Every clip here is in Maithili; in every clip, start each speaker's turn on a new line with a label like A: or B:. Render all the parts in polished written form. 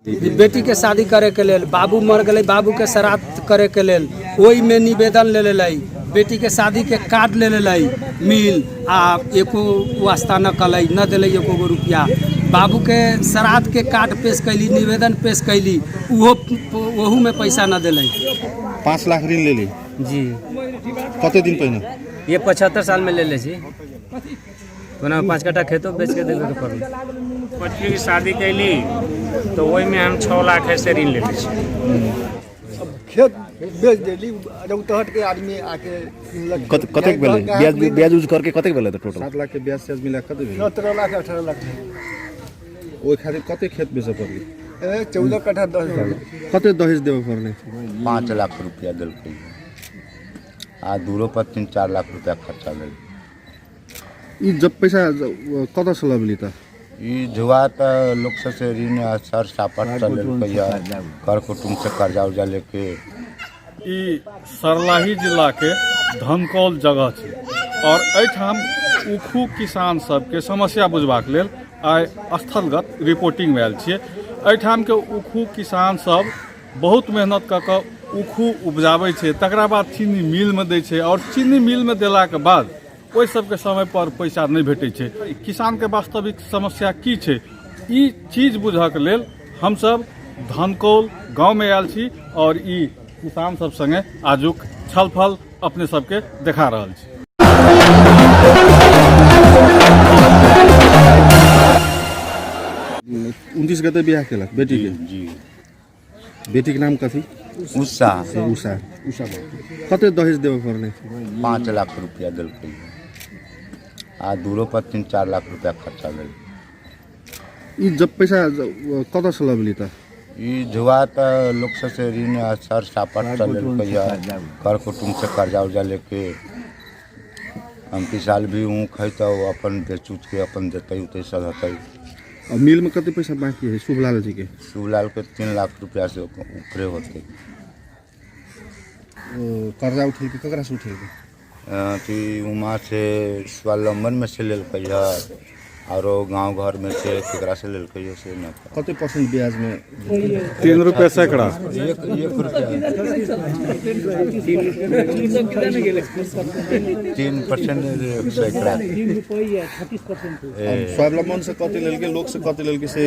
A: बेटीके शादी करैके लेल, बाबू मर गेलै, बाबूके श्राद्ध करैके लेल ओहिमे निवेदन ले लेलै, बेटीके शादीके कार्ड ले लेलै मिल, आ एको वास्ता न कलै, न देलै एको गो रुपया। बाबूके श्राद्धके कार्ड पेश कैली, निवेदन पेश कैली, ओहो ओहूमे पैसा न देलै।
B: 5 लाख ऋण लेली?
C: जी।
B: कते दिन पहिने?
C: ये 75 साल में ले ले छी। ओना 5 कट्ठा खेतो बेच के देबे के पड़ल।
D: बच्ची के शादी कैली तो ओहिमे हम 6 लाख ऐसे ऋण लेले छी।
E: खेत बेच देली, रौतहट के आदमी आके किनलक।
F: कतेक भेलै ब्याज? ब्याज उज करके कतेक भेलै तऽ टोटल?
B: 7 लाख के ब्याज स्याज मिला कते भेलै?
E: 17 लाख 18 लाख।
B: ओहि खातिर कते खेत बेचऽ पड़लै?
E: 14 कट्ठा 10 बीघा।
B: कते दहेज देबऽ पड़लै?
G: 5 लाख रुपया देलकै आ दूरो पर 3-4 लाख रुपया खर्चा भेल।
B: ई जब पैसा कतऽसँ लबली तऽ?
G: ई जुआ तऽ लोक सबसे ऋण आ सर सापट से लेलकै है, कर कुटुम्ब से कर्जा उर्जा लेके।
H: ई सरलाही जिलाके धनकौल जगह छै और एहिठाम उखू किसान सबके समस्या बुझबाक लेल आइ स्थलगत रिपोर्टिंगमे आयल छियै। एहिठामके उखू किसान सब बहुत मेहनत कऽ कऽ उखू उपजाबै छै, तकरा बाद चीनी मिलमे दै छै और चीनी मिलमे देलाके बाद ओहि सबके समय पर पैसा नहि भेटै छै। किसानके वास्तविक समस्या की छै, ई चीज बुझऽके लेल हमसब धनकौल गाँवमे आयल छी और ई किसान सब संगे आजुक छलफल अपने सबके देखा रहल छी।
B: 29 गते बियाह केलक बेटीके?
G: जी।
B: बेटीके नाम कथी?
G: उषा।
B: उषा। उषा। कते दहेज देबऽ पड़लै?
G: 5 लाख रुपया देलकै आ दूरो पर 3-4 लाख रुपया खर्चा भेल।
B: ई जब पैसा कतऽसँ लबली तऽ?
G: ई जुआ तऽ लोक सबसे ऋण आ सर सापट से लेलकै है, कर कुटुम्ब से कर्जा उर्जा लेके। हम साल भी ऊख है तऽ ओ अपन बेच उच के अपन देतै उतै सधतै।
B: और मिल में कते पैसा बाकी है शुभलाल जी के?
G: शुभलाल के 3 लाख रुपया से ऊपरे होते।
B: कर्जा उठेलकै ककरा से उठेलकै?
G: अथी उमा से स्वावलंबन में से लेलकै है, आरो गांव घर में से केकरा से लेलकै है से न।
B: कते परसेंट ब्याज में?
H: 3 रुपया सैकड़ा।
G: एक रुपया 3% सैकड़ा।
B: स्वावलंबन से कते लेलकै, लोक से कते लेलकै से?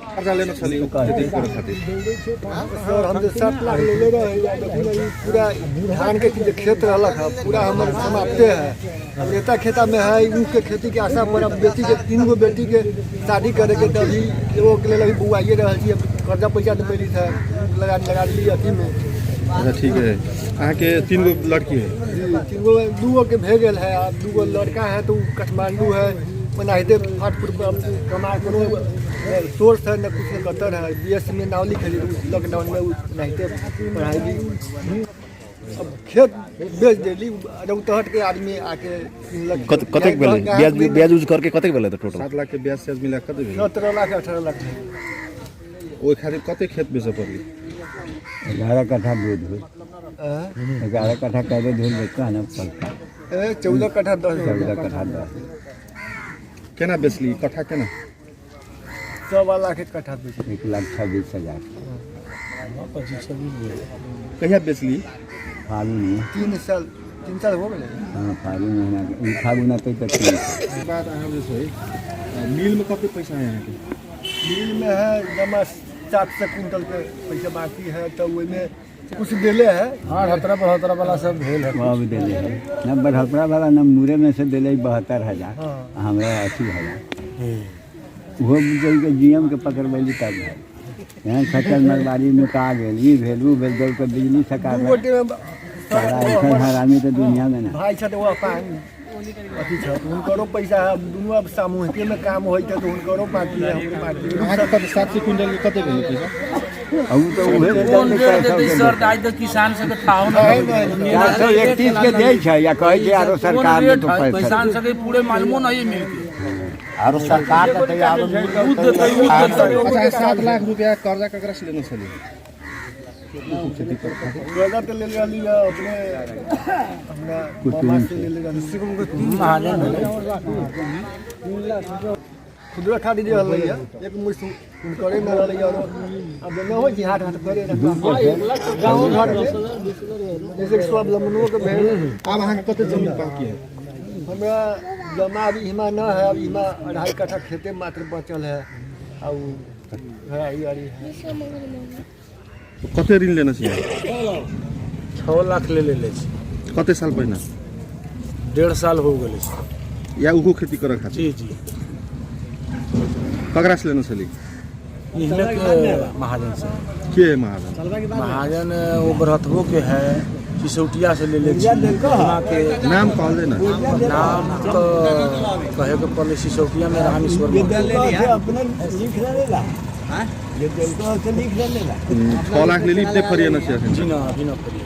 B: कर्जा लेने छली खेती करे खातिर?
E: सर, हम जे 7 लाख लेले रही, देखू ने, ई पूरा धान के जे खेत रहलक है पूरा हमर समाप्ते है। अब एता खेता में है ऊख के खेती के आशा पर। अब बेटी के, 3 गो बेटी के शादी करे के, तऽ अभी एगो के लेल अभी बौआइए रहल छी। अब कर्जा पैसा तऽ पहले से लगा लगा देली अथी में।
B: अच्छा ठीक है। अहाँके 3 गो लड़की है?
E: जी, 3 गो, 2 गो के भे गेल है, आब 2 गो लड़का है तो उ काठमांडू है। ओनाहिते फाट फूट कमा, कोनो सोर्स है न, कुछ न कतर है। बी एस सी में नाम लिखेली, लॉकडाउन में ओनाहिते पढ़ाई भी। अब खेत बेच देली, रौतहट के आदमी आके किनलक।
F: कतेक भेलै ब्याज? ब्याज उज करके कतेक भेलै तऽ टोटल?
B: 7 लाख के ब्याज स्याज मिला कते भेलै?
E: 17 लाख 18 लाख।
B: ओहि खातिर कते खेत बेचऽ पड़लै?
I: 11 कट्ठा दूध हुई। 11 कट्ठा कैदे धूल बेचता है ना पड़ता।
E: 14 कट्ठा 10।
I: 14 कट्ठा 10।
B: केना बेचली कट्ठा केना?
E: 1.25 लाख एक कट्ठा बेचली।
I: 1,26,000।
B: कहिया बेचली?
I: फागुन में।
E: 3 साल, 3 साल हो गेलै।
I: हाँ, फागुन महीना के, ई फागुन अतै तऽ 3 साल।
B: बाद अहाँ जे छै मिल में कते पैसा है अहाँके?
E: मिल में है जमा 700 क्विंटल के पैसा बाकी है, तो ओहिमे कुछ देले है।
A: अठहत्तर बढ़हत्तर वाला सब भेल है।
I: अब देले है न बढ़हत्तरा वाला न, मुरे में से देले 72,000, हमरा 80,000। ओहो के जी एम के पकड़बैली तब भेल। एहन खच्चर मरबारी नुका गेल, ई भेल ऊ भेल, दौड़ के बिजली सरकार
E: दू गोटे में
I: सारा ऐसा हरामी तऽ दुनिया में ना।
E: भाई छथि, ओ अपन अथी छथि, हुनकरो पैसा है। दुनू अब सामूहिके में काम होइत है तऽ हुनकरो बाकी है, हमरो बाकी है।
B: अहाँके कते 700 क्विंटल के कते भेलै पैसा?
I: आ उ तऽ उहे
J: कोन रेट देतै सर? तऽ आइ तऽ किसान सबके थाहो न।
I: 431 के दै छै या कहै छै आरो
J: कोन
I: सरकार
J: रेट
I: देतौ
J: है
I: पैसा।
J: किसान सबके पूरे मालूमो नहीं मिलके।
G: आरो सरकार देतै, आरो
J: उ देतै, उ देतै।
B: अच्छा, 7 लाख रुपया कर्जा ककरा से लेने छलियै?
E: कर्जा तऽ लेले रहली है अपने अपना मामा से लेले रहली।
J: महाजन भेलै।
E: खुदरा खादी जे रहलै है एक मुश्त हुनकरे में रहलै है। और अब न होइ छै हाथ हाथ करे गाँव घर में जैसे कि स्वावलंबनो के भेल।
B: आब अहाँके कते जमीन बाकी है?
E: हमरा जमा अभी इमा न है, अभी इमा 2.5 कट्ठा खेते मात्र बचल है आ उ है ई आरी है।
B: कते ऋण लेने छियै?
D: 6 लाख ले लेले छी।
B: कते साल पहिने?
D: 1.5 साल हो गेलै।
B: या उहो खेती करऽ खातिर?
D: जी जी।
B: ककरा से लेने छली?
D: इहने के महाजन से।
B: के है महाजन?
D: महाजन वो बरहतबो के है, सिसौटिया से ले ले छी वहाँ के।
B: नाम कहल जाए ना।
D: नाम तो कहे के पड़ले, सिसौटिया में रामेश्वर महतो।
I: अपने लिख लेला जे देलको से लिख लेला।
B: 6 लाख लेली, इतने फरियाना छै अखन?
D: जी ना, अभी न फरिया।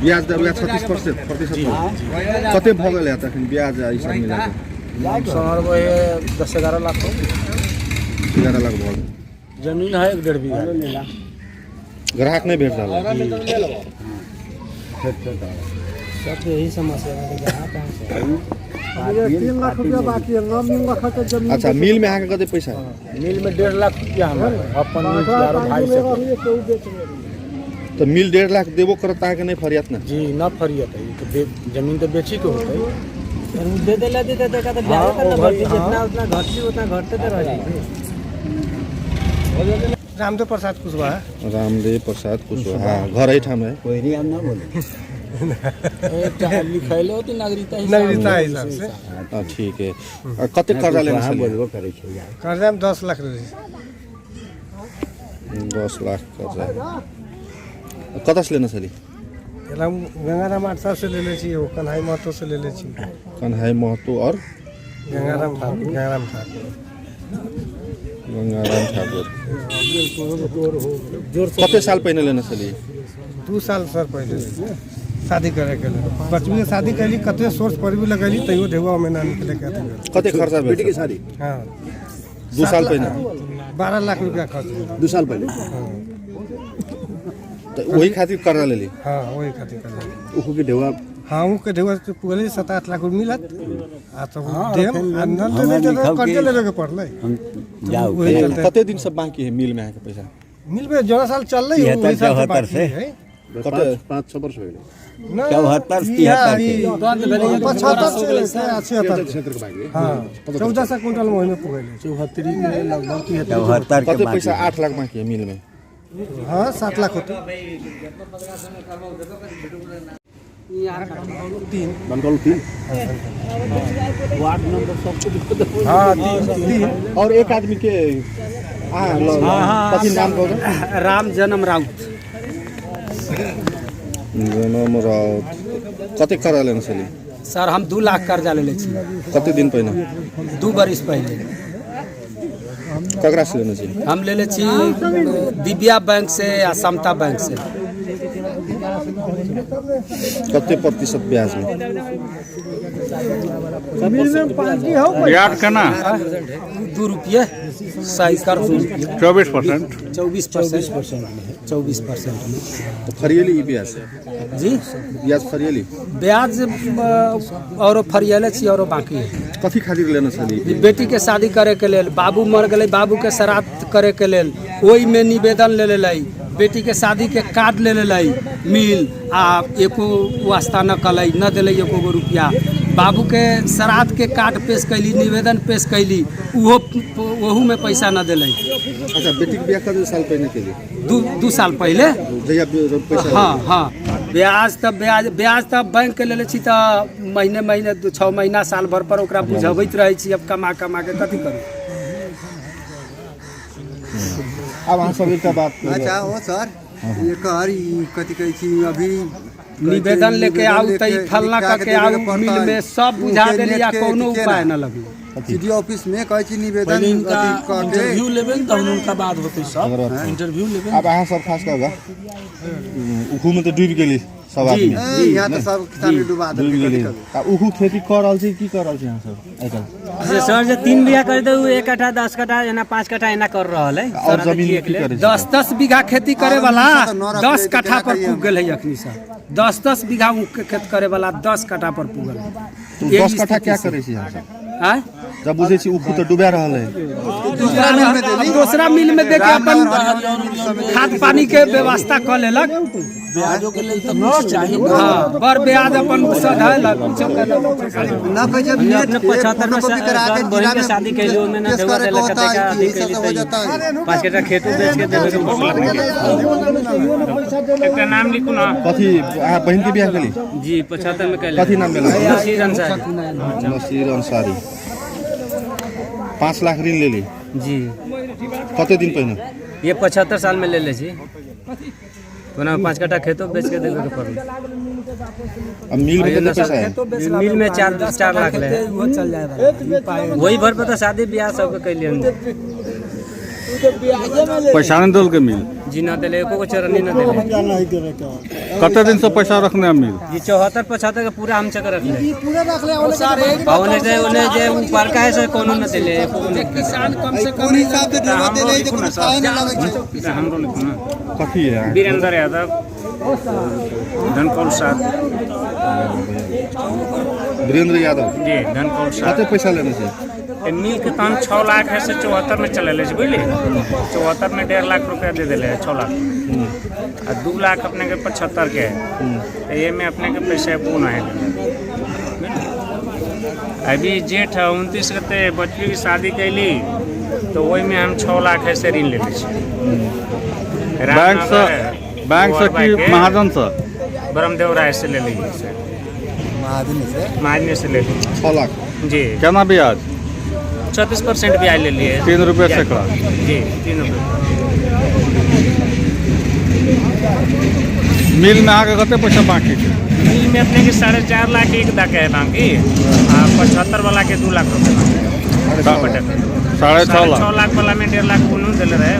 B: ब्याज देबला 36% प्रतिशत कते भऽ गेल हैत अखन ब्याज आ ई सब मिला के?
D: समरबै 10-11 लाख हो।
B: 11 लाख भऽ गेल।
D: जमीन है 1-1.5 बीघा।
B: ग्राहक नहि भेट रहल है?
A: सब यही समस्या है।
E: 3 लाख रुपया बाकी है, 9 लाख के जमीन।
B: अच्छा, मिल में अहाँके कते पैसा है?
D: मिल में 1.5 लाख रुपया हमरा अपन मिल आरो भाई से।
B: तऽ मिल 1.5 लाख देबो करत अहाँके नहि फरियात ने?
D: जी न, फरियत है तो जमीन तो बेची के होते।
C: दे देला देते तो का
D: हाँ, ओ भाई,
C: जितना
D: हाँ।
C: उतना घटती उतना घटते तो रह जाए।
E: रामदेव प्रसाद कुशवाहा।
B: रामदेव प्रसाद कुशवाहा, घर एहिठाम है?
I: कोहरी हम ना बोले।
J: लिखैले होती नागरिकता हिसाब।
E: नागरिकता हिसाब से।
B: हाँ, ठीक है। आ, कते कर्जा लेने
I: कुशवाहा
B: छलियै?
I: बोलबो करै छै यार।
E: कर्जा में 10 लाख रहै।
B: 10 लाख कर्जा कतऽसँ लेने छली?
E: राम गंगाराम आठ से लेले छी, ओ कन्हाई महतो से लेले छी।
B: कन्हाई महतो और?
E: गंगाराम ठाकुर, गंगाराम ठाकुर।
B: गंगाराम ठाकुर। कते साल पहिने लेने छलियै?
E: 2 साल सर पहिले शादी करे के लेल। बचबी के शादी कैली, कते सोर्स पर भी लगैली तैयो ढेउआ में ना निकले के अथी भेल।
B: कते खर्चा भेल?
F: बेटी के शादी?
E: हाँ।
B: 2 साल पहिने?
E: 12 लाख रुपया खर्च भेल।
F: 2 साल पहिले।
B: तऽ ओहि खातिर कर्जा लेली?
E: हाँ, वही खातिर कर्जा।
F: उखू के ढेउआ?
E: हाँ, ऊ के ढेउआ से पुगले 7-8 लाख रुपया मिलत आ तब देम आ न
I: हमरा
E: देले तऽ
I: लिखब
E: कर्जे
I: कि-
E: लेबे के पड़लै।
I: हम जाउ।
E: वही चलते।
B: कते दिन से बाकी है मिल में अहाँके पैसा?
E: मिलबे जोना साल चललै
I: 73
E: ओहि साल से
I: 74
E: बाकी
I: से।
E: है।
B: कते?
F: 5-6 वर्ष हो गेलै।
E: ना,
I: 74
E: ई
I: 73
E: ई
I: के।
A: बंद भेलै।
E: 75 से 76
F: क्षेत्र के बाकी है।
E: हाँ, 1400 क्विंटल में ओहिमे पुगेलै।
D: 74 के लगभग 73।
I: 74 के
B: कते
I: बाकी।
B: पैसा? 8 लाख बाकी है मिल में?
E: हाँ, 7 लाख होते।
F: बनकौल 3।
A: वार्ड नंबर सबको।
E: हाँ, 3 3।
B: और एक आदमी के अहाँ कथी नाम कहू?
A: राम जन्म राउत।
B: जनम राउत। कते कर्जा लेने छली?
A: सर, हम 2 लाख कर्जा लेले छी।
B: कते दिन पहिने?
A: 2 बरिस पहिले।
B: ककरा से लेने छी?
A: हम लेले छी दिव्या बैंक से आ समता बैंक से।
B: कते प्रतिशत ब्याज में?
H: ब्याज केना?
A: 2 रुपये सैकड़ 2 रुपये।
H: 24%।
A: 24%, 24% में।
B: तऽ फरियली ई ब्याज?
A: जी।
B: ब्याज फरियली?
A: ब्याज औरो फरियाले छी, औरो बाकी है।
B: कथी खातिर लेने छली?
A: बेटी के शादी करे के लेल। बाबू मर गेलै, बाबू के श्राद्ध करे के लेल ओहिमे निवेदन ले लेलै, बेटी के शादी के कार्ड ले लेलै मिल आ एको वास्ता न कलै, न देलै एको गो रुपया। बाबू के श्राद्ध के कार्ड पेश कैली, निवेदन पेश कैली, उहो ओहू में पैसा न देलै।
B: अच्छा, बेटी के बियाह कते साल पहिने केली?
A: 2 साल पहिले।
B: जहिया पैसा
A: हाँ, ब्याज तऽ ब्याज ब्याज तऽ बैंक के लेले छी तऽ महीने महीने 6 महीना साल भर पर ओकरा बुझबैत रहै छी। अब कमा कमा के कथी करू?
B: आब अहाँ सब एकटा बात
K: अच्छा ओ सर, एकर ई कथी कहै छी अभी?
A: निवेदन लेके आउ तऽ ई फलना कऽ के आउ, मिलमे सब बुझा देली आ कोनो उपाय न लगलै।
E: सी ऑफिस में कहै छी निवेदन
J: पहिले इनका
E: अथी कऽ के
J: इंटरव्यू लेबै ने तहन उनका बाद होतै सब इंटरव्यू लेबै।
B: आब अहाँ सब खास कऽ उखूमे तऽ डूबि गेली सब आदमी।
E: ए, यहाँ तऽ सब किसान के डुबा
B: डूबि
E: देलकै।
B: गेली आ उखू खेती कऽ रहल छी की कऽ रहल छी अहाँ सब आइ काल्हि?
C: से सर जे 3 बीघा कर दे, 1 कट्ठा 10 कट्ठा एना 5 कट्ठा एना कर रहल है।
B: और जमीन की करै छी?
A: 10-10 बीघा खेती करे वाला
E: आर तऽ नौ
A: 10
E: रोपले
A: कट्ठा पर
E: केना
A: पुग गेल है अखनी सर। 10-10 बीघा ऊख के खेत करे वाला 10 कट्ठा पर पुगल है।
B: तो
A: एहि
B: 10 कट्ठा क्या
A: स्थिति से।
B: करै छी अहाँ सब?
A: आँय?
B: जब बुझै छी उखू तऽ डुबा रहल है।
E: दूसरा मिल में देली।
A: दोसरा मिल में देके अपन खाद पानी के व्यवस्था कऽ लेलक।
J: ब्याजो के लेल तऽ कुछ चाही ने।
A: हाँ, बर ब्याज अपन सधेलक, कुछो केलक।
E: ना कहै छै
C: हमने
E: नेट
C: अपने
E: के
C: 75 में
E: फोटोकॉपी करा के
C: सर बहिन
E: जिला
C: के
E: में
C: शादी कैली, ओहिमे ना
E: पेश
C: देवा
E: करे के
C: देलक
E: होता
C: कतेक
E: है
C: अथी
E: कि ई
C: कैली
E: सब हो जाता है।
C: 5 कट्ठा खेतो बेच के देबे के पड़ल।
D: एकटा नाम लिखू ना।
B: कथी अहाँ बहिन के बियाह केली?
C: जी 75 में कैले।
B: कथी नाम भेलै?
C: नसीर अंसारी।
B: नसीर अंसारी। 5 लाख ऋण लेली?
C: जी।
B: कते दिन पहिने?
C: ये 75 साल में ले ले छी। ओना 5 कट्ठा खेतो बेच के देबे के पड़ल।
B: आ मिल में कते पैसा है?
C: मिल में 4 लाख ले।
A: उहो चल जाए वाला।
C: वही भर पर तो शादी ब्याह सबके कैलियन।
H: पैसा नहि देलकै मिल?
C: जी न देले, एको गो चरनी न देले।
H: कते दिन से पैसा रखने है मिल?
C: जी 74 75 के पूरा हम चक्कर रखले।
E: पूरा रख ले
C: और जे ओने जे ऊपर का है से कोनो न देले, एको गो न।
A: किसान कम से
E: कोन हिसाब से डुबा देले जे कोनो थाहे न लगै छै।
D: हमरो लिखू ना।
B: कथी है?
D: वीरेंद्र यादव, धनकौल 7।
B: वीरेंद्र यादव
D: जी धनकौल 7।
B: कते पैसा लेने छै?
D: ए, मिल के तो हम 6 लाख है से 74 में चले ले बुझली। 74 में 1.5 लाख रुपया दे दिले है, 6 लाख आ 2 लाख अपने के 75 के है। तो ये में अपने के पैसा पूर्ण है। अभी जेठ है 29 के ते बच्ची की शादी कैली तो वही में हम 6 लाख है से ऋण ले ली।
H: बैंक से, बैंक से की महाजन से?
D: ब्रह्मदेव राय से ले ली से, महाजन से ले ली
B: 6 लाख।
D: जी।
H: केना ब्याज?
D: 36% ब्याज ले लिए।
H: 3 रुपये सैकड़ा।
D: जी 3 रुपये।
H: मिल में अहाँके कते पैसा बाकी छै?
D: मिल में अपने के 4.5 लाख एक दाके है बाकी, आ 75 वाला के 2 लाख रुपये बाकी।
H: 6.5 लाख।
D: 6.5 लाख वाला में 1.5 लाख कोनो देले रहे।